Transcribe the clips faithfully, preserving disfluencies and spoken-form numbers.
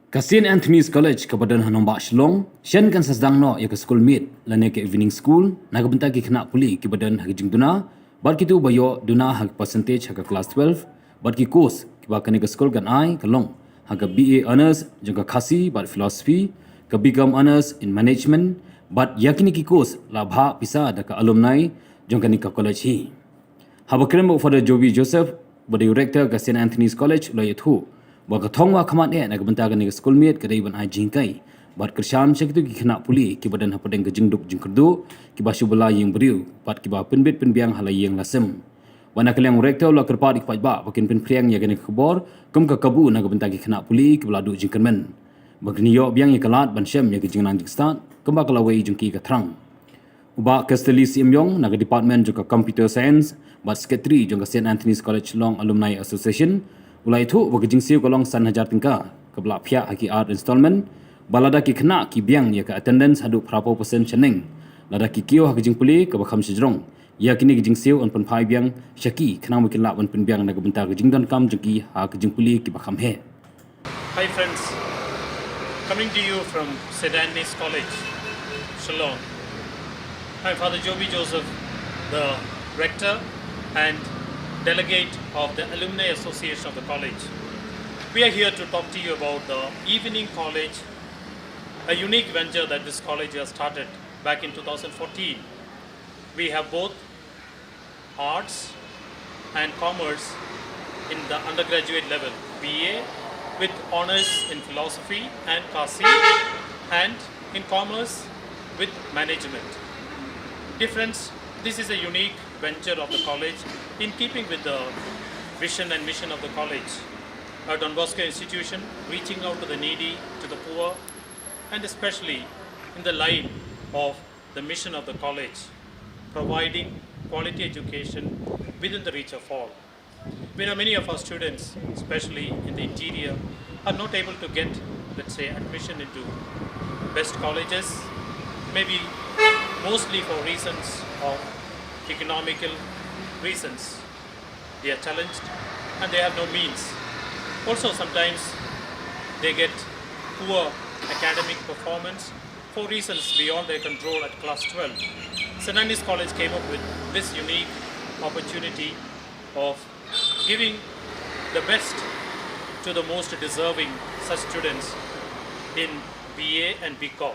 Ka Saint Anthony's College kaba don ha nongbah Shillong, shen kan sa sdang noh ïa ka school meet lane ka evening school na ka bynta ki khynnah pule kiba don ha ka jingduna bad kito ba ïoh duna ha ka percentage ha ka class twelve, bad ki course kiba kane ka school kan ai ka long ha ka B A Honours jong ka Khasi bad Philosophy, ka B Com Honours in Management, bad ïa kine ki course la bhah pisa da ka alumni jong kane ka college hi. Haba kren bad u Father Joby Joseph, ba dei u rector ka Saint Anthony's College, u la ïathuh ba ka thong ba khmat eh na ka bynta kane ka school meet ka dei ban ai jinghikai bad kyrshan sha kito ki khynnah pule kiba don hapdeng ka jingduk jingkyrduh, kiba shu bylla ïing briew bad kiba pynbit pynbiang ha la ïing la sem. Bad na ka liang u rector u la kyrpad ïa ki paidbah ba kin pynphriang ïa kane ka khubor kum ka kabu na ka bynta ki khynnah pule kiba la duh jingkyrmen, ba kin ïoh biang ïa ka lad ban shem ïa ka jingnang jingstad kumba ka lawei jong ki ka thrang. U Bah Casterly Syiemiong na ka Department jong ka Computer Science bad Secretary jong ka Saint Anthony's College Shillong Alumni Association, u la ïathuh ba ka jingsiew ka long san hajar tyngka kaba la phiah ha ki ar installment, ba lada ki khynnah ki biang ïa ka attendance haduh phra phew percent shaneng, lada ki kiew ha ka jingpule kaba kham shajrong, ïa kine ki jingsiew yn pynphai biang sha ki khnang ba kin lah ban pynbiang na ka bynta ka jingdonkam jong ki ha ka jingpule kiba kham heh. Hi friends, coming to you from Saint Anthony's College, Shillong. I'm Father Joby Joseph, the rector and delegate of the Alumni Association of the college. We are here to talk to you about the evening college, a unique venture that this college has started back in two thousand fourteen. We have both arts and commerce in the undergraduate level, B A with honors in philosophy and Khasi, and in commerce with management. Dear friends, this is a unique venture of the college in keeping with the vision and mission of the college, a Don Bosco institution reaching out to the needy, to the poor, and especially in the line of the mission of the college, providing quality education within the reach of all. We know many of our students, especially in the interior, are not able to get, let's say, admission into best colleges, maybe mostly for reasons of economical reasons. They are challenged and they have no means. Also, sometimes they get poor academic performance for reasons beyond their control at class twelve. Saint Anthony's College came up with this unique opportunity of giving the best to the most deserving such students in B A and B Com.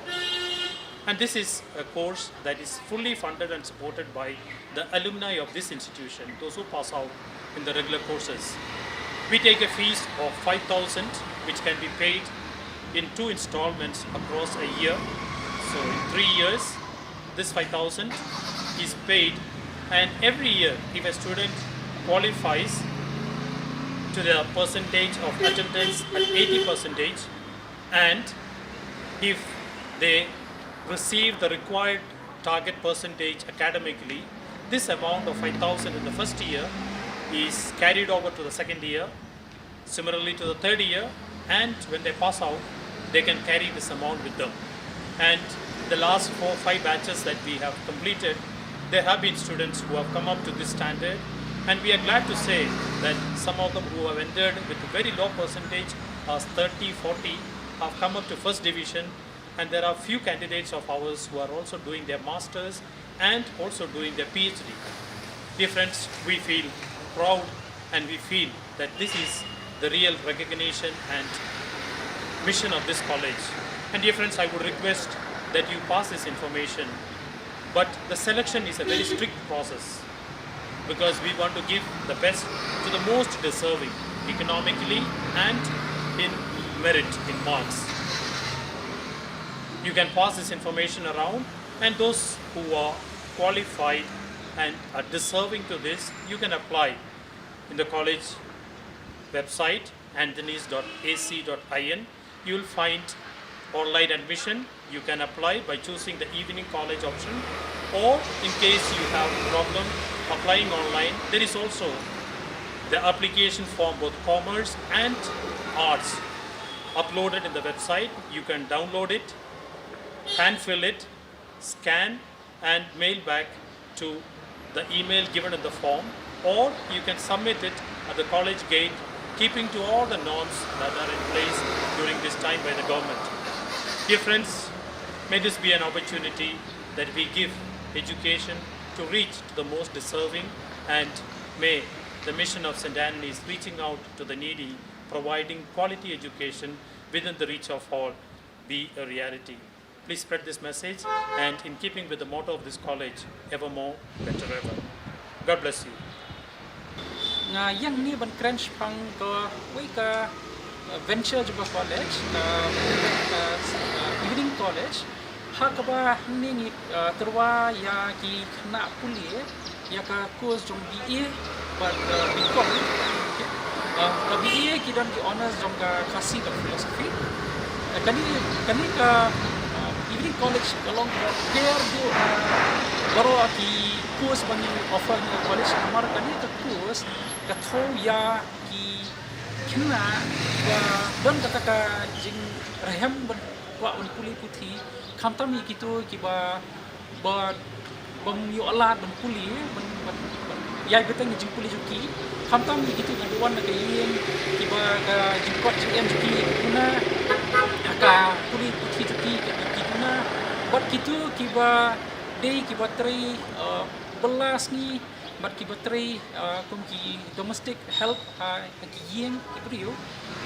And this is a course that is fully funded and supported by the alumni of this institution, those who pass out in the regular courses. We take a fees of five thousand, which can be paid in two installments across a year. So in three years, this five thousand is paid, and every year, if a student qualifies to the percentage of attendance at eighty percentage, and if they receive the required target percentage academically, this amount of five thousand in the first year is carried over to the second year, similarly to the third year, and when they pass out, they can carry this amount with them. And the last four, five batches that we have completed, there have been students who have come up to this standard, and we are glad to say that some of them who have entered with a very low percentage, as thirty, forty, have come up to first division, and there are few candidates of ours who are also doing their masters and also doing their P H D. Dear friends, we feel proud and we feel that this is the real recognition and mission of this college. And dear friends, I would request that you pass this information, but the selection is a very strict process, because we want to give the best to the most deserving, economically and in merit, in marks. You can pass this information around, and those who are qualified and are deserving to this, you can apply in the college website, anthonys dot A C dot I N. You will find online admission. You can apply by choosing the evening college option, or in case you have problem applying online, there is also the application form, both commerce and arts, uploaded in the website. You can download it, hand fill it, scan and mail back to the email given in the form, or you can submit it at the college gate keeping to all the norms that are in place during this time by the government. Dear friends, may this be an opportunity that we give education to reach to the most deserving, and may the mission of Saint Anthony's reaching out to the needy, providing quality education within the reach of all, be a reality. Please spread this message, and in keeping with the motto of this college, evermore, better ever. God bless you. Nga ïeng ni ban kren shaphang kawei ka, uh, venture jong ka college, ka, ka, uh, evening college. Ha kaba hangne ngi, uh, tyrwa ïa ki khynnah pule ïa ka course jong B A bad, uh, B Com. Okay. Uh, ka B A ki don ki honours jong ka Khasi bad philosophy. Uh, kane, kane ka, uh, evening college ka long ka pher duh, uh, baroh ki course ba ngi offer ha ka college, namar kane ka course ka thew ïa ki khynnah ba don kata ka jingrhem ban kwah ban pule puthi, khamtam ïa kito kiba, ba, bym ïoh lad ban pule, ban, ban, ban ïai bteng ïa ka jingpule jong ki, khamtam ïa kito kiba wan na ka ïing, kiba ka jingkoit jingem jong ki ki duna ha ka pule puthi jong ki ki, ki duna, bad kito kiba dei kiba trei, uh, bylla sngi, bad kiba trei, uh, kum ki domestic help ha ki ïing ki briew,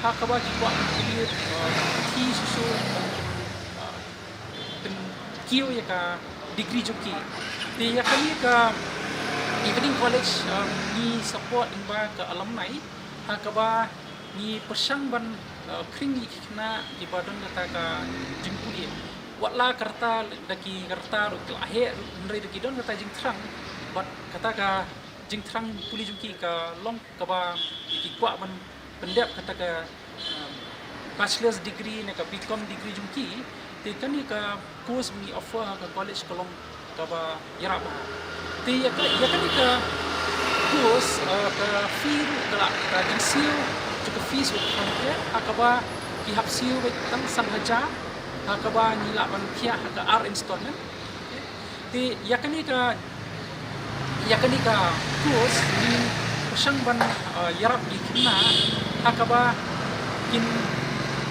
ha kaba ki kwah ban pule, uh, puthi shuh shuh, uh, pynkiew ïa ka degree jong ki. Te ïa kane ka evening college, uh, ngi support lyngba ka alumni, ha kaba ngi pyrshang ban, uh, khring ïa ki khynnah kiba don kata ka jingpule. Wat la ka rta, da ki rta ruh ki la heh ruh, hynrei da ki don kata jingthrang, bad kata ka jingthrang pule jong ki ka long kaba ki kwah ban pyndep kata ka, um, bachelor's degree ne ka B Com degree jong ki. Te kane ka course ba ngi offer ha ka college ka long kaba ïarap bha. Te ïa ka, ïa kane ka course, uh, ka fee ruh ka la, ka jingsiew jong ka fees ruh ka khlem pher, ha kaba ki hap siew beit tang san hajar, ha kaba ngi lah ban thiah ha ka ar installment. Te ïa kane ka, ïa kane ka course ngi pyrshang ban, uh, ïarap ïa ki khynnah, ha kaba kin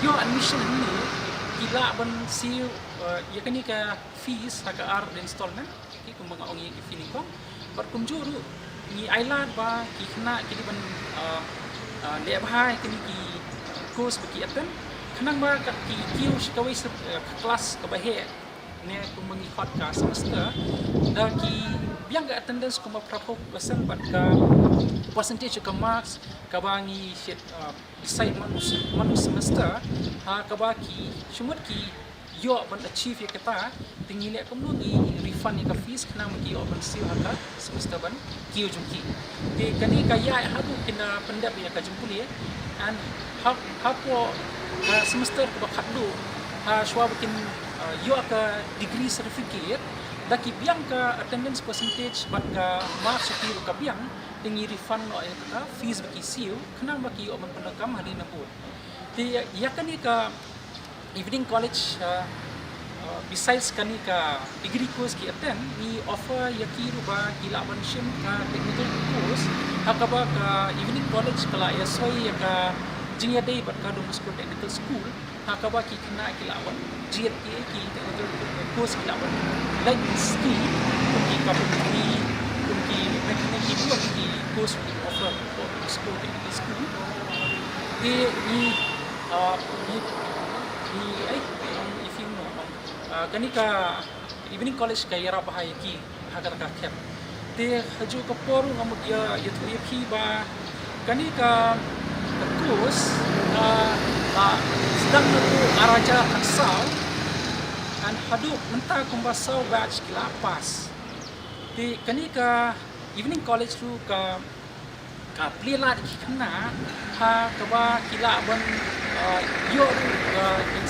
ïoh admission hangne, ki lah ban siew, uh, ïa kane ka fees ha ka ar installment. Okay, kumba nga ong ïa ki fee nyngkong. Bad kumjuh ruh ngi ailad ba ki khynnah ki dei ban, uh, uh, leh bha ïa kine ki course ba ki attend, khnang ba kat ki kiew sha kawei sha, uh, ka class kaba heh, ne kumba ngi khot ka semester, da ki biang ka attendance kumba phra phew percent bad ka percentage ka marks kaba ngi shait, uh, decide man u, man u semester, ha kaba ki shu mut ki ïoh ban achieve ïa kata, te ngi leh kumno, ngi refund ïa ka fees khnang ba ki ïoh ban siew ha ka semester ban kiew jong ki. Te kane ka ïaid haduh kin da pyndep ïa ka jingpule, and ha, hapoh ka semester kaba khatduh, ha shuwa ba kin, uh, ïoh ka degree certificate, da ki biang ka attendance percentage bad ka marks jong ki ruh ka biang, te ngi refund noh ïa ka fees ba ki siew khnang ba ki ïoh ban pyndonkam hadien nabud. Te ïa, ïa kane ka evening college, uh, uh, besides kane ka degree course ki attend, ngi offer ïa ki ruh ba ki lah ban shim ka technical course, ha kaba ka evening college ka la ïasoi ïa ka jingïadei bad ka Don Bosco Technical School, ha kaba ki khynnah ki lah ban jied ki, ki technical course ki lah ban lait ski, kum ki carpentry, kum ki mechanic, ki dei ki course ki offer ha Don Bosco Technical School. Te ngi, uh, ngi, ngi, eh, ngi, if you know, uh, kane ka evening college ka ïarap bha ïa ki ha kata ka khep. Te ha kajuh ka por ruh nga mut ïa, ïathuh ïa phi ba kane ka, ka course ka la sdang naduh ar hajar khatsaw, and haduh mynta kumba saw batch ki la pass. Te kane ka evening college ruh ka, ka plie lad ïa ki khynnah ha kaba ki lah ban, uh, ïoh ruh, uh, ki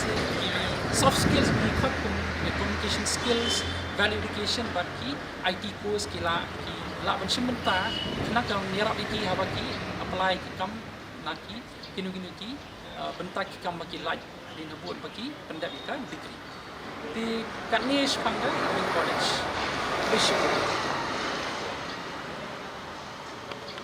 soft skills, ki khot kum communication skills, value addition, bad ki I T course ki lah, ki lah ban shim bynta, khnang ka ïarap ïa ki haba ki apply ki kam na ki kino kino ki, uh, bynta ki kam ba ki lait hadien nabud ba ki pyndep ïa ka degree. Te katne shaphang ka evening college. Khublei shibun.